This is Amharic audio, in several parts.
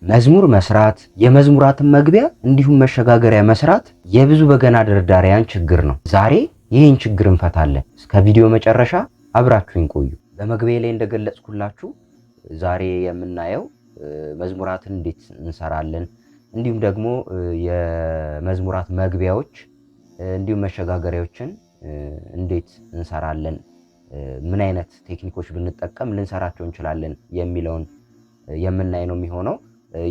መዝሙር መስራት፣ የመዝሙራትን መግቢያ እንዲሁም መሸጋገሪያ መስራት የብዙ በገና ደርዳሪያን ችግር ነው። ዛሬ ይህን ችግር እንፈታለን። እስከ ቪዲዮ መጨረሻ አብራችሁኝ ቆዩ። በመግቢያ ላይ እንደገለጽኩላችሁ ዛሬ የምናየው መዝሙራትን እንዴት እንሰራለን፣ እንዲሁም ደግሞ የመዝሙራት መግቢያዎች እንዲሁም መሸጋገሪያዎችን እንዴት እንሰራለን፣ ምን አይነት ቴክኒኮች ብንጠቀም ልንሰራቸው እንችላለን የሚለውን የምናይ ነው የሚሆነው።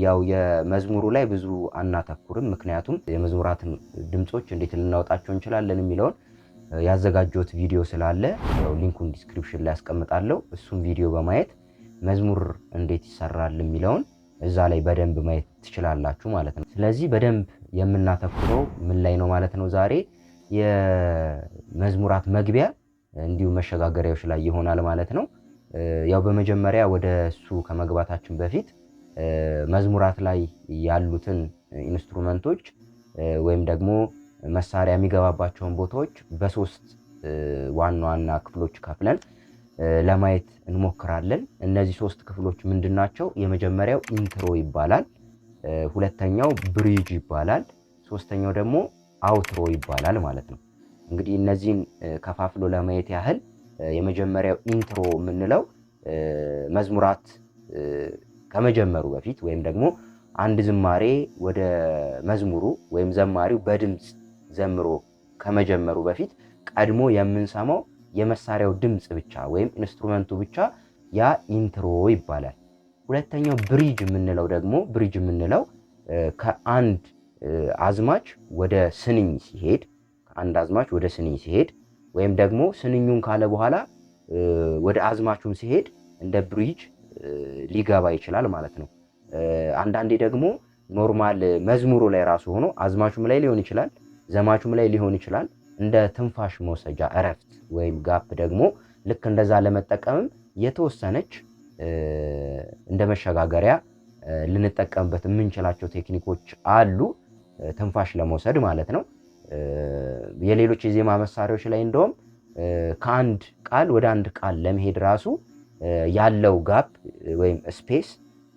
ያው የመዝሙሩ ላይ ብዙ አናተኩርም፣ ምክንያቱም የመዝሙራትን ድምፆች እንዴት ልናወጣቸው እንችላለን የሚለውን ያዘጋጀሁት ቪዲዮ ስላለ ያው link ኡን description ላይ አስቀምጣለሁ። እሱን ቪዲዮ በማየት መዝሙር እንዴት ይሰራል የሚለውን እዛ ላይ በደንብ ማየት ትችላላችሁ ማለት ነው። ስለዚህ በደንብ የምናተኩረው ምን ላይ ነው ማለት ነው? ዛሬ የመዝሙራት መግቢያ እንዲሁም መሸጋገሪያዎች ላይ ይሆናል ማለት ነው። ያው በመጀመሪያ ወደ እሱ ከመግባታችን በፊት መዝሙራት ላይ ያሉትን instrument ኦች ወይም ደግሞ መሳሪያ የሚገባባቸውን ቦታዎች በሶስት ዋና ዋና ክፍሎች ከፍለን ለማየት እንሞክራለን። እነዚህ ሶስት ክፍሎች ምንድን ናቸው? የመጀመሪያው intro ይባላል። ሁለተኛው bridge ይባላል። ሶስተኛው ደግሞ outro ይባላል ማለት ነው። እንግዲህ እነዚህን ከፋፍሎ ለማየት ያህል የመጀመሪያው intro የምንለው መዝሙራት ከመጀመሩ በፊት ወይም ደግሞ አንድ ዝማሬ ወደ መዝሙሩ ወይም ዘማሪው በድምፅ ዘምሮ ከመጀመሩ በፊት ቀድሞ የምንሰማው የመሳሪያው ድምፅ ብቻ ወይም instrument ኡ ብቻ ያ intro ይባላል። ሁለተኛው bridge የምንለው ደግሞ bridge የምንለው ከአንድ አዝማች ወደ ስንኝ ሲሄድ፣ ከአንድ አዝማች ወደ ስንኝ ሲሄድ ወይም ደግሞ ስንኙን ካለ በኋላ ወደ አዝማቹም ሲሄድ እንደ bridge ሊገባ ይችላል ማለት ነው። አንዳንዴ ደግሞ normal መዝሙሩ ላይ ራሱ ሆኖ አዝማቹም ላይ ሊሆን ይችላል፣ ዘማቹም ላይ ሊሆን ይችላል። እንደ ትንፋሽ መውሰጃ እረፍት ወይም gap ደግሞ ልክ እንደዛ ለመጠቀምም የተወሰነች እንደ መሸጋገሪያ ልንጠቀምበት የምንችላቸው ቴክኒኮች አሉ፣ ትንፋሽ ለመውሰድ ማለት ነው። የሌሎች የዜማ መሳሪያዎች ላይ እንደውም ከአንድ ቃል ወደ አንድ ቃል ለመሄድ ራሱ ያለው gap ወይም space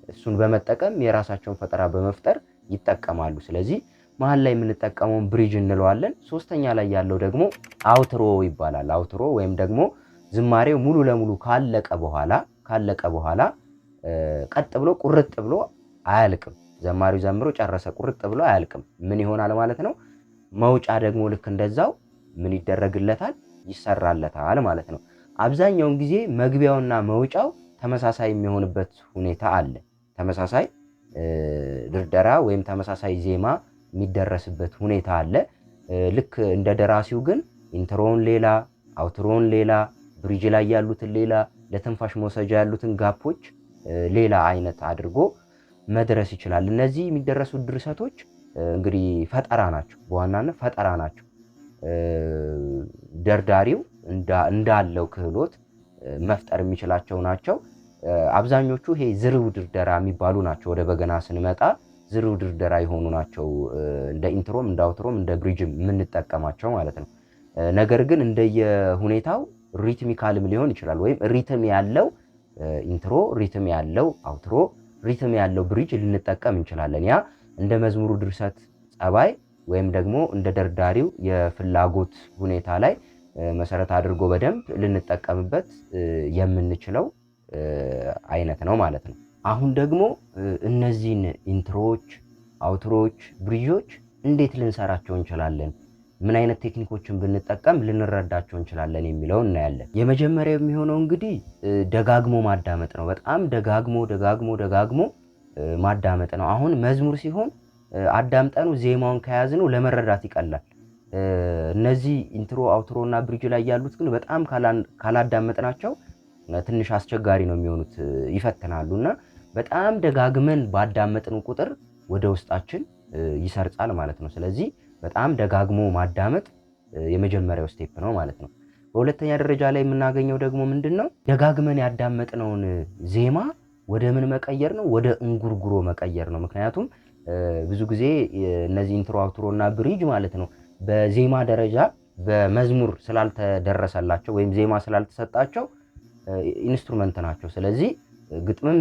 እሱን በመጠቀም የራሳቸውን ፈጠራ በመፍጠር ይጠቀማሉ። ስለዚህ መሀል ላይ የምንጠቀመውን bridge እንለዋለን። ሶስተኛ ላይ ያለው ደግሞ outro ይባላል። Outro ወይም ደግሞ ዝማሬው ሙሉ ለሙሉ ካለቀ በኋላ ቀጥ ብሎ ቁርጥ ብሎ አያልቅም። ዘማሪው ዘምሮ ጨረሰ፣ ቁርጥ ብሎ አያልቅም። ምን ይሆናል ማለት ነው? መውጫ ደግሞ ልክ እንደዛው ምን ይደረግለታል? ይሰራለታል ማለት ነው። አብዛኛውን ጊዜ መግቢያውና መውጫው ተመሳሳይ የሚሆንበት ሁኔታ አለ። ተመሳሳይ ድርደራ ወይም ተመሳሳይ ዜማ የሚደረስበት ሁኔታ አለ። ልክ እንደ ደራሲው ግን intro ውን ሌላ፣ outro ውን ሌላ፣ bridge ላይ ያሉትን ሌላ፣ ለትንፋሽ መውሰጃ ያሉትን gap ኦች ሌላ አይነት አድርጎ መድረስ ይችላል። እነዚህ የሚደረሱት ድርሰቶች እንግዲህ ፈጠራ ናቸው፣ በዋናነት ፈጠራ ናቸው። ደርዳሪው እንዳለው ክህሎት መፍጠር የሚችላቸው ናቸው። አብዛኞቹ ይሄ ዝርው ድርደራ የሚባሉ ናቸው። ወደ በገና ስንመጣ ዝርው ድርደራ የሆኑ ናቸው። እንደ intro ም እንደ outro ም እንደ bridge ም የምንጠቀማቸው ማለት ነው። ነገር ግን እንደየሁኔታው rhythmical ም ሊሆን ይችላል። ወይም rhythm ያለው intro፣ rhythm ያለው outro፣ rhythm ያለው bridge ልንጠቀም እንችላለን። ያ እንደ መዝሙሩ ድርሰት ጸባይ ወይም ደግሞ እንደ ደርዳሪው የፍላጎት ሁኔታ ላይ መሰረት አድርጎ በደንብ ልንጠቀምበት የምንችለው አይነት ነው ማለት ነው። አሁን ደግሞ እነዚህን intro ዎች፣ outro ዎች፣ bridge ኦች እንዴት ልንሰራቸው እንችላለን? ምን አይነት ቴክኒኮችን ብንጠቀም ልንረዳቸው እንችላለን የሚለው እናያለን። የመጀመሪያው የሚሆነው እንግዲህ ደጋግሞ ማዳመጥ ነው። በጣም ደጋግሞ ደጋግሞ ደጋግሞ ማዳመጥ ነው። አሁን መዝሙር ሲሆን አዳምጠን ዜማውን ከያዝነው ለመረዳት ይቀላል። እነዚህ intro፣ outro እና bridge ላይ ያሉት ግን በጣም ካላዳመጥናቸው ትንሽ አስቸጋሪ ነው የሚሆኑት፣ ይፈትናሉ። እና በጣም ደጋግመን ባዳመጥን ቁጥር ወደ ውስጣችን ይሰርጻል ማለት ነው። ስለዚህ በጣም ደጋግሞ ማዳመጥ የመጀመሪያው step ነው ማለት ነው። በሁለተኛ ደረጃ ላይ የምናገኘው ደግሞ ምንድን ነው? ደጋግመን ያዳመጥነውን ዜማ ወደ ምን መቀየር ነው? ወደ እንጉርጉሮ መቀየር ነው። ምክንያቱም ብዙ ጊዜ እነዚህ intro፣ outro እና bridge ማለት ነው በዜማ ደረጃ በመዝሙር ስላልተደረሰላቸው ወይም ዜማ ስላልተሰጣቸው instrument ናቸው። ስለዚህ ግጥምም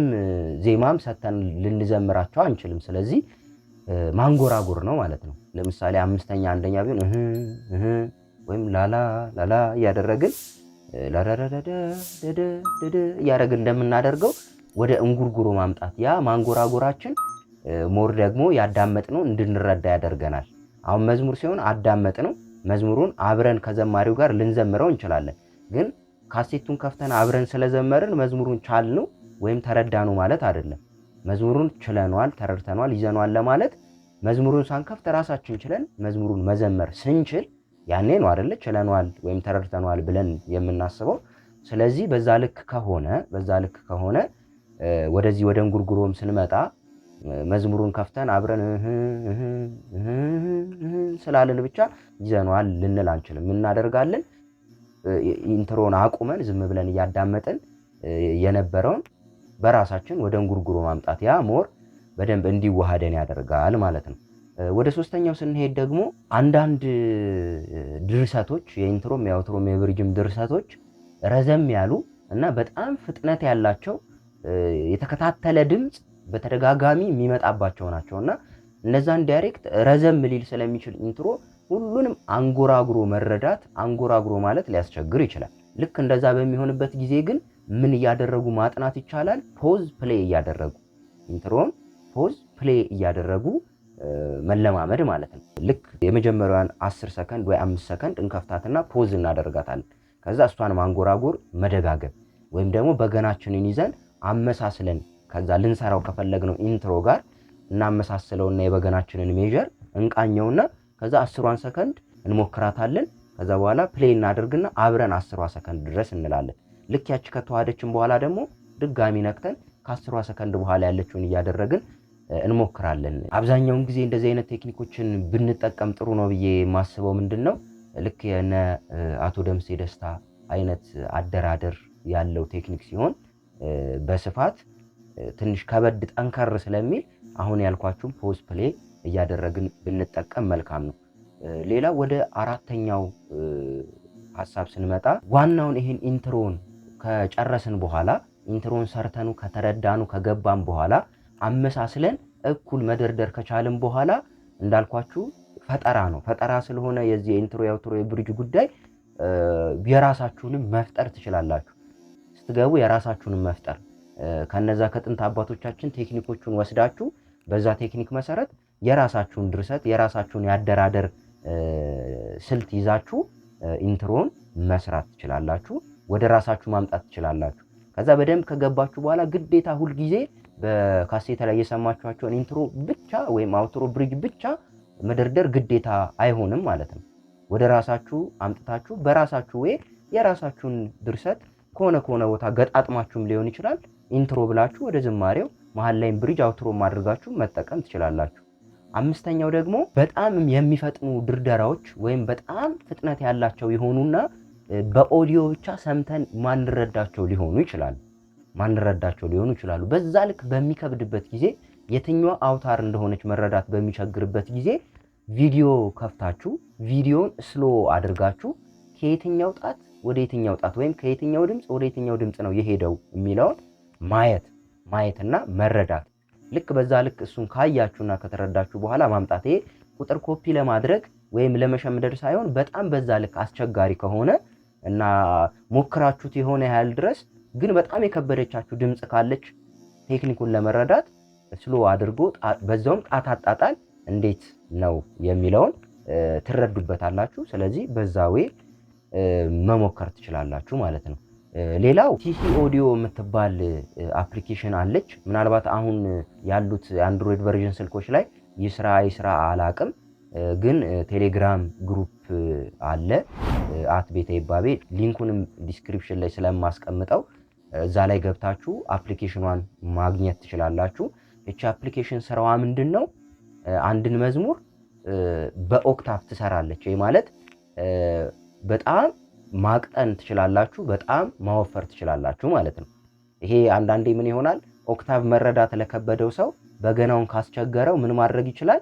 ዜማም ሰተን ልንዘምራቸው አንችልም። ስለዚህ ማንጎራጎር ነው ማለት ነው። ለምሳሌ አምስተኛ አንደኛ ቢሆን እህ እህ ወይም ላላ ላላ እያደረግን፣ ላዳዳዳዳ ደደ ደደ እያደረግን እንደምናደርገው ወደ እንጉርጉሮ ማምጣት፣ ያ ማንጎራጎራችን more ደግሞ ያዳመጥነው እንድንረዳ ያደርገናል። አሁን መዝሙር ሲሆን አዳመጥነው፣ መዝሙሩን አብረን ከዘማሪው ጋር ልንዘምረው እንችላለን። ግን ካሴቱን ከፍተን አብረን ስለዘመርን መዝሙሩን ቻልነው ወይም ተረዳነው ማለት አይደለም። መዝሙሩን ችለኗል፣ ተረድተኗል፣ ይዘኗል ለማለት መዝሙሩን ሳንከፍት ራሳችን ችለን መዝሙሩን መዘመር ስንችል ያኔ ነው አይደለ ችለኗል ወይም ተረድተኗል ብለን የምናስበው። ስለዚህ በዛ ልክ ከሆነ ወደዚህ ወደ እንጉርጉሮም ስንመጣ መዝሙሩን ከፍተን አብረን ስላልን ብቻ ይዘነዋል ልንል አንችልም። እናደርጋለን፣ intro ን አቁመን ዝም ብለን እያዳመጥን የነበረውን በራሳችን ወደ እንጉርጉሮ ማምጣት፣ ያ more በደንብ እንዲዋሃደን ያደርጋል ማለት ነው። ወደ ሶስተኛው ስንሄድ ደግሞ አንዳንድ ድርሰቶች፣ የኢንትሮም የአውትሮም የብሪጅም ድርሰቶች ረዘም ያሉ እና በጣም ፍጥነት ያላቸው፣ የተከታተለ ድምፅ በተደጋጋሚ የሚመጣባቸው ናቸው። እና እነዛን direct ረዘም ሊል ስለሚችል intro ሁሉንም አንጎራጉሮ መረዳት፣ አንጎራጉሮ ማለት ሊያስቸግር ይችላል። ልክ እንደዛ በሚሆንበት ጊዜ ግን ምን እያደረጉ ማጥናት ይቻላል? Pause play እያደረጉ፣ intro ን pause play እያደረጉ መለማመድ ማለት ነው። ልክ የመጀመሪያዋን 10 ሰከንድ ወይ 5 ሰከንድ እንከፍታትና pause እናደርጋታለን። ከዛ እሷን ማንጎራጎር መደጋገም ወይም ደግሞ በገናችንን ይዘን አመሳስለን ከዛ ልንሰራው ከፈለግነው intro ጋር እናመሳስለውና የበገናችንን measure እንቃኘውና ከዛ 10ሯን ሰከንድ እንሞክራታለን። ከዛ በኋላ play እናደርግና አብረን 10ሯ ሰከንድ ድረስ እንላለን። ልክ ያች ከተዋሃደችን በኋላ ደግሞ ድጋሚ ነክተን ከ10ሯ ሰከንድ በኋላ ያለችውን እያደረግን እንሞክራለን። አብዛኛውን ጊዜ እንደዚህ አይነት ቴክኒኮችን ብንጠቀም ጥሩ ነው ብዬ የማስበው ምንድን ነው፣ ልክ የነ አቶ ደምሴ ደስታ አይነት አደራደር ያለው ቴክኒክ ሲሆን በስፋት ትንሽ ከበድ ጠንከር ስለሚል አሁን ያልኳችሁም pause play እያደረግን ብንጠቀም መልካም ነው። ሌላ ወደ አራተኛው ሀሳብ ስንመጣ ዋናውን ይሄን intro ን ከጨረስን በኋላ፣ intro ን ሰርተኑ ከተረዳኑ ከገባን በኋላ፣ አመሳስለን እኩል መደርደር ከቻልን በኋላ እንዳልኳችሁ ፈጠራ ነው። ፈጠራ ስለሆነ የዚህ የ intro፣ የ outro፣ የ bridge ጉዳይ የራሳችሁንም መፍጠር ትችላላችሁ። ስትገቡ የራሳችሁንም መፍጠር፣ ከነዛ ከጥንት አባቶቻችን ቴክኒኮቹን ወስዳችሁ በዛ ቴክኒክ መሰረት የራሳችሁን ድርሰት፣ የራሳችሁን የአደራደር ስልት ይዛችሁ intro ን መስራት ትችላላችሁ። ወደ ራሳችሁ ማምጣት ትችላላችሁ። ከዛ በደንብ ከገባችሁ በኋላ ግዴታ ሁልጊዜ በካሴት ላይ የሰማችኋቸውን intro ብቻ ወይም outro፣ bridge ብቻ መደርደር ግዴታ አይሆንም ማለት ነው። ወደ ራሳችሁ አምጥታችሁ በራሳችሁ way የራሳችሁን ድርሰት ከሆነ ከሆነ ቦታ ገጣጥማችሁም ሊሆን ይችላል፣ intro ብላችሁ ወደ ዝማሬው መሀል ላይም bridge outro አድርጋችሁ መጠቀም ትችላላችሁ። አምስተኛው ደግሞ በጣም የሚፈጥኑ ድርደራዎች ወይም በጣም ፍጥነት ያላቸው የሆኑና በኦዲዮ ብቻ ሰምተን ማንረዳቸው ሊሆኑ ይችላሉ። ማንረዳቸው ሊሆኑ ይችላሉ። በዛ ልክ በሚከብድበት ጊዜ፣ የትኛዋ አውታር እንደሆነች መረዳት በሚቸግርበት ጊዜ ቪዲዮ ከፍታችሁ ቪዲዮን slow አድርጋችሁ ከየትኛው ጣት ወደ የትኛው ጣት ወይም ከየትኛው ድምፅ ወደ የትኛው ድምፅ ነው የሄደው የሚለውን ማየትና መረዳት። ልክ በዛ ልክ እሱን ካያችሁና ከተረዳችሁ በኋላ ማምጣት። ይሄ ቁጥር ኮፒ ለማድረግ ወይም ለመሸምደድ ሳይሆን በጣም በዛ ልክ አስቸጋሪ ከሆነ እና ሞክራችሁት የሆነ ያህል ድረስ ግን በጣም የከበደቻችሁ ድምፅ ካለች ቴክኒኩን ለመረዳት slow አድርጎ በዛውም ጣት አጣጣል እንዴት ነው የሚለውን ትረዱበታላችሁ። ስለዚህ በዛ way መሞከር ትችላላችሁ ማለት ነው። ሌላው TC Audio የምትባል application አለች። ምናልባት አሁን ያሉት የ Android version ስልኮች ላይ ይስራ ይስራ አላቅም፣ ግን ቴሌግራም group አለ፣ @ቤተ ይባቤ፣ link ኡንም description ላይ ስለማስቀምጠው እዛ ላይ ገብታችሁ application ኗን ማግኘት ትችላላችሁ። ይቺ application ስራዋ ምንድን ነው? አንድን መዝሙር በ octave ትሰራለች። ይህ ማለት በጣም ማቅጠን ትችላላችሁ፣ በጣም ማወፈር ትችላላችሁ ማለት ነው። ይሄ አንዳንዴ ምን ይሆናል፣ octave መረዳት ለከበደው ሰው በገናውን ካስቸገረው ምን ማድረግ ይችላል?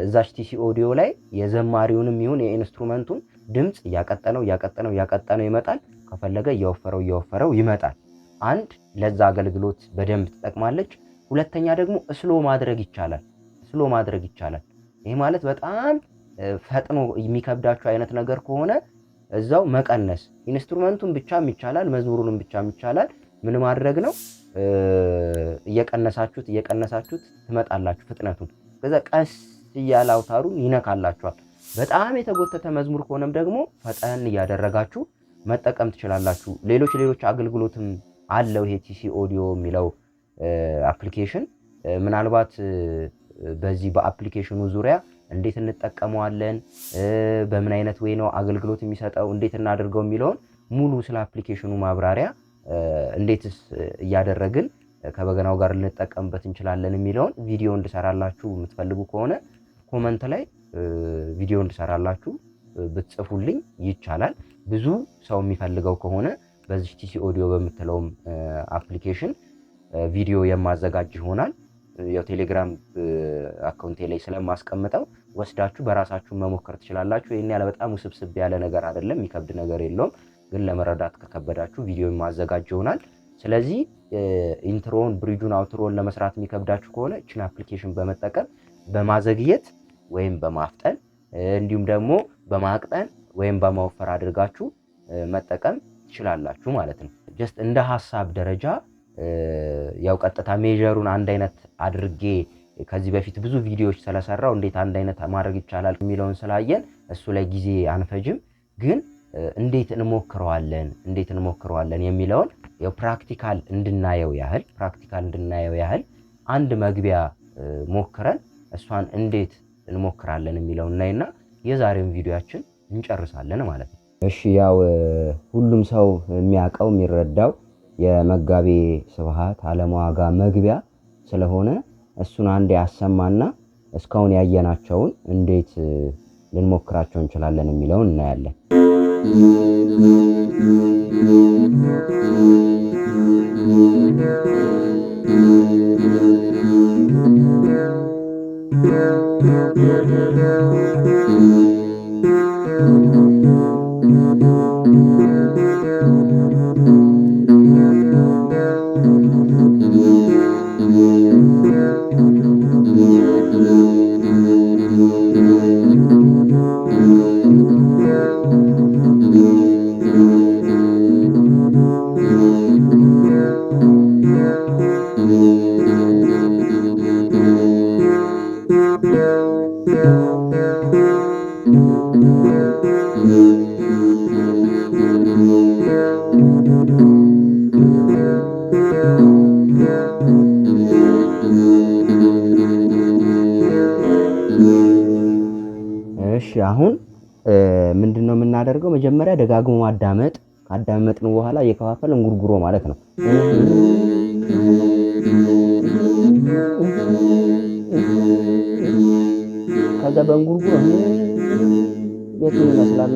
እዛች TC Audio ላይ የዘማሪውንም ይሁን የ instrument ኡን ድምፅ እያቀጠነው እያቀጠነው እያቀጠነው ይመጣል። ከፈለገ እያወፈረው እያወፈረው ይመጣል። አንድ ለዛ አገልግሎት በደንብ ትጠቅማለች። ሁለተኛ ደግሞ slow ማድረግ ይቻላል። Slow ማድረግ ይቻላል። ይሄ ማለት በጣም ፈጥኖ የሚከብዳችሁ አይነት ነገር ከሆነ እዛው መቀነስ፣ instrument ኡን ብቻም ይቻላል፣ መዝሙሩንም ብቻም ይቻላል። ምን ማድረግ ነው? እየቀነሳችሁት እየቀነሳችሁት ትመጣላችሁ ፍጥነቱን። ከዛ ቀስ እያለ አውታሩን ይነካላችኋል። በጣም የተጎተተ መዝሙር ከሆነም ደግሞ ፈጠን እያደረጋችሁ መጠቀም ትችላላችሁ። ሌሎች ሌሎች አገልግሎትም አለው ይሄ TC Audio የሚለው application። ምናልባት በዚህ በ application ኑ ዙሪያ እንዴት እንጠቀመዋለን፣ በምን አይነት way ነው አገልግሎት የሚሰጠው፣ እንዴት እናድርገው የሚለውን ሙሉ ስለ application ኑ ማብራሪያ፣ እንዴትስ እያደረግን ከበገናው ጋር ልንጠቀምበት እንችላለን የሚለውን ቪዲዮ እንድሰራላችሁ የምትፈልጉ ከሆነ comment ላይ ቪዲዮ እንድሰራላችሁ ብትጽፉልኝ ይቻላል። ብዙ ሰው የሚፈልገው ከሆነ በዚህ TC Audio በምትለውም application ቪዲዮ የማዘጋጅ ይሆናል። ያው ቴሌግራም account ኤ ላይ ስለማስቀምጠው ወስዳችሁ በራሳችሁ መሞከር ትችላላችሁ። ይህን ያለ በጣም ውስብስብ ያለ ነገር አይደለም፣ የሚከብድ ነገር የለውም። ግን ለመረዳት ከከበዳችሁ ቪዲዮ የማዘጋጅ ይሆናል። ስለዚህ intro ን፣ bridge ኡን፣ outro ን ለመስራት የሚከብዳችሁ ከሆነ እችን application በመጠቀም በማዘግየት ወይም በማፍጠን፣ እንዲሁም ደግሞ በማቅጠን ወይም በማወፈር አድርጋችሁ መጠቀም ትችላላችሁ ማለት ነው። Just እንደ ሀሳብ ደረጃ ያው ቀጥታ measure ኡን አንድ አይነት አድርጌ ከዚህ በፊት ብዙ ቪዲዮዎች ስለሰራው እንዴት አንድ አይነት ማድረግ ይቻላል የሚለውን ስላየን እሱ ላይ ጊዜ አንፈጅም። ግን እንዴት እንሞክረዋለን የሚለውን ያው practical እንድናየው ያህል አንድ መግቢያ ሞክረን እሷን እንዴት እንሞክራለን የሚለውን እናይና የዛሬውን ቪዲዮአችን እንጨርሳለን ማለት ነው። እሺ፣ ያው ሁሉም ሰው የሚያውቀው የሚረዳው የመጋቤ ስብሐት አለምዋጋ መግቢያ ስለሆነ እሱን አንዴ ያሰማና እስካሁን ያየናቸውን እንዴት ልንሞክራቸው እንችላለን የሚለውን እናያለን። እሺ፣ አሁን ምንድን ነው የምናደርገው? መጀመሪያ ደጋግሞ ማዳመጥ፣ ካዳመጥን በኋላ እየከፋፈል እንጉርጉሮ ማለት ነው። ከዛ በእንጉርጉሮ የቱን ይመስላል?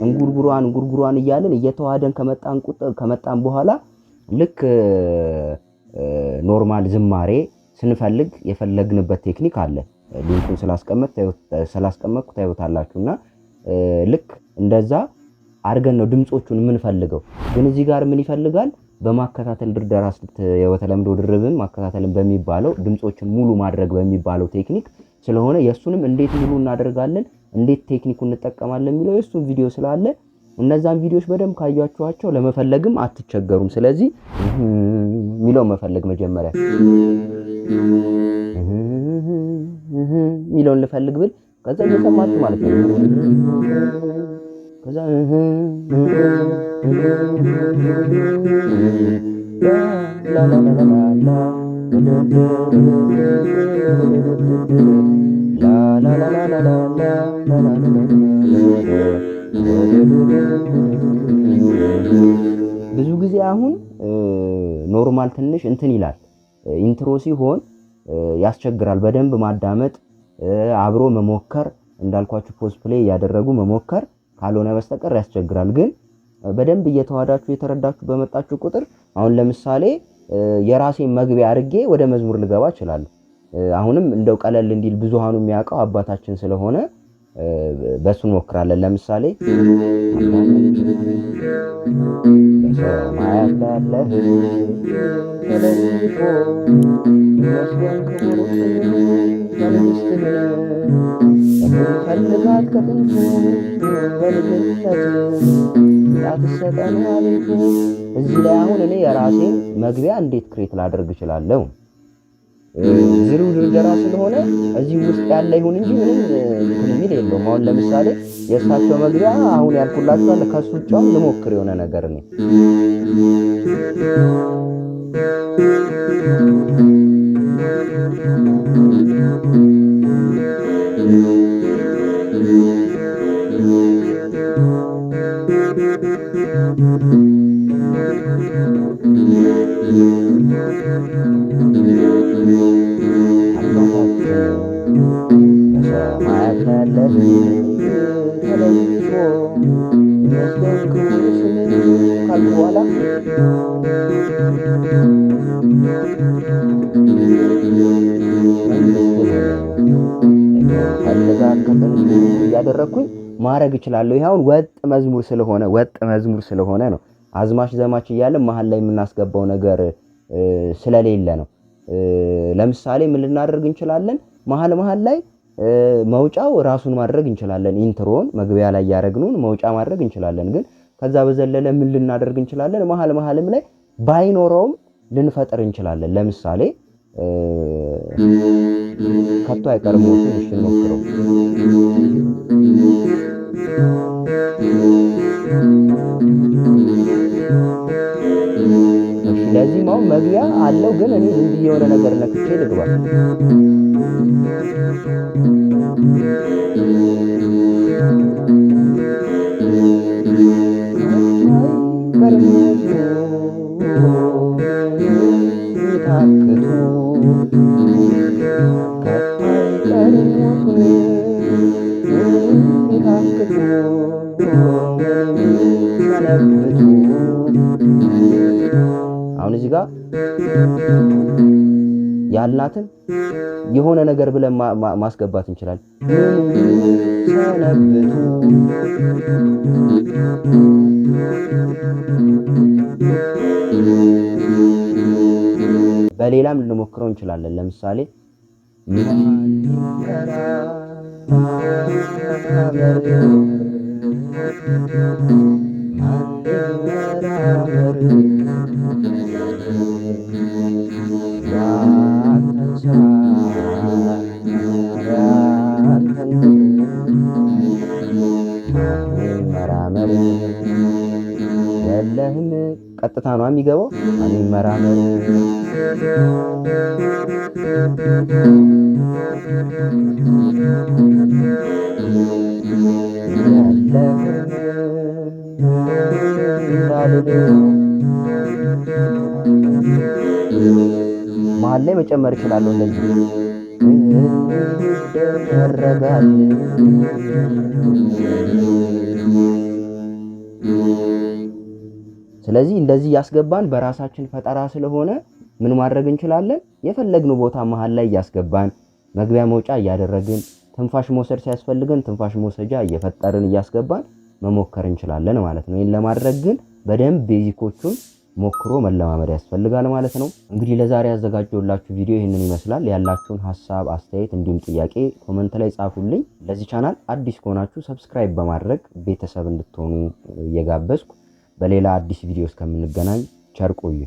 እንጉርጉሯን እንጉርጉሯን እያልን እየተዋሃደን ከመጣን በኋላ ልክ normal ዝማሬ ስንፈልግ የፈለግንበት ቴክኒክ አለ። Link ኡን ስላስቀመጥኩ ታዩታላችሁ። እና ልክ እንደዛ አድርገን ነው ድምፆቹን የምንፈልገው። ግን እዚህ ጋር ምን ይፈልጋል? በማከታተል ድርደራ ስልት፣ በተለምዶ ድርብን ማከታተልን በሚባለው፣ ድምፆችን ሙሉ ማድረግ በሚባለው ቴክኒክ ስለሆነ የእሱንም እንዴት ሙሉ እናደርጋለን፣ እንዴት ቴክኒኩን እንጠቀማለን የሚለው የእሱን ቪዲዮ ስላለ እነዛን ቪዲዮዎች በደንብ ካያችኋቸው ለመፈለግም አትቸገሩም። ስለዚህ የሚለው መፈለግ፣ መጀመሪያ የሚለውን ልፈልግ ብል ከዛ እየሰማችሁ ማለት ነው። ከዛ ብዙ ጊዜ አሁን normal ትንሽ እንትን ይላል። Intro ሲሆን ያስቸግራል። በደንብ ማዳመጥ፣ አብሮ መሞከር፣ እንዳልኳችሁ pause play እያደረጉ መሞከር ካልሆነ በስተቀር ያስቸግራል። ግን በደንብ እየተዋዳችሁ እየተረዳችሁ በመጣችሁ ቁጥር አሁን ለምሳሌ የራሴን መግቢያ አድርጌ ወደ መዝሙር ልገባ እችላለሁ። አሁንም እንደው ቀለል እንዲል ብዙሃኑ የሚያውቀው አባታችን ስለሆነ በሱ እንሞክራለን። ለምሳሌ በሰማያት ላለህ ተለይቶ ይመስገን ክቡር መንግስትህ የምንፈልጋት ከጥንቱ በልጅነት ላትሰጠን አቤቱ። እዚህ ላይ አሁን እኔ የራሴን መግቢያ እንዴት create ላደርግ እችላለሁ? ዝርው ድርደራ ስለሆነ እዚህ ውስጥ ያለ ይሁን እንጂ ምንም እንትን የሚል የለውም። አሁን ለምሳሌ የእሳቸው መግቢያ አሁን ያልኩላችሁ አለ። ከሱ ውጭ አሁን ልሞክር የሆነ ነገር ነው። በሰማያት ያለህ ተለይቶ ይመስገን ክቡር ስምህ ካልኩ በኋላ መንግስትህን የምንፈልጋት ከጥንቱ እያደረግኩኝ ማድረግ እችላለሁ። ይሄ አሁን ወጥ መዝሙር ስለሆነ ነው። አዝማች ዘማች እያለ መሀል ላይ የምናስገባው ነገር ስለሌለ ነው። ለምሳሌ ምን ልናደርግ እንችላለን? መሀል መሀል ላይ መውጫው ራሱን ማድረግ እንችላለን። Intro ን መግቢያ ላይ ያደረግነውን መውጫ ማድረግ እንችላለን። ግን ከዛ በዘለለ ምን ልናደርግ እንችላለን? መሀል መሀልም ላይ ባይኖረውም ልንፈጥር እንችላለን። ለምሳሌ ከቶ አይቀርም ሞቱን እሺ እንሞክረው። እሺ ለዚህም አሁን መግቢያ አለው፣ ግን እኔ ዝም ብዬ የሆነ ነገር ነክቼ ልግባ። ከቶ አይቀርም ሞቱ ከቶ አይቀርም ሞቱ ታክቱ ሰነብቱ። አሁን እዚህ ጋር ያልናትን የሆነ ነገር ብለን ማስገባት እንችላለን። ሰነብቱ። በሌላም ልንሞክረው እንችላለን። ለምሳሌ ማን ይመራመር ማን ይመራመር ያንተን ስራ ያንተን ማን ይመራመር የለህም። ቀጥታ ነው የሚገባው። ማን ይመራመር የለህም እንዳልል መሀል ላይ መጨመር እችላለሁ። እንደዚህ ይደረጋል። ስለዚህ እንደዚህ እያስገባን በራሳችን ፈጠራ ስለሆነ ምን ማድረግ እንችላለን? የፈለግነው ቦታ መሀል ላይ እያስገባን መግቢያ መውጫ እያደረግን ትንፋሽ መውሰድ ሲያስፈልገን ትንፋሽ መውሰጃ እየፈጠርን እያስገባን መሞከር እንችላለን ማለት ነው። ይህን ለማድረግ ግን በደንብ basic ኦቹን ሞክሮ መለማመድ ያስፈልጋል ማለት ነው። እንግዲህ ለዛሬ ያዘጋጀሁላችሁ ቪዲዮ ይህንን ይመስላል። ያላችሁን ሀሳብ፣ አስተያየት እንዲሁም ጥያቄ comment ላይ ጻፉልኝ። ለዚህ ቻናል አዲስ ከሆናችሁ subscribe በማድረግ ቤተሰብ እንድትሆኑ እየጋበዝኩ በሌላ አዲስ ቪዲዮ እስከምንገናኝ ቸር ቆዩ።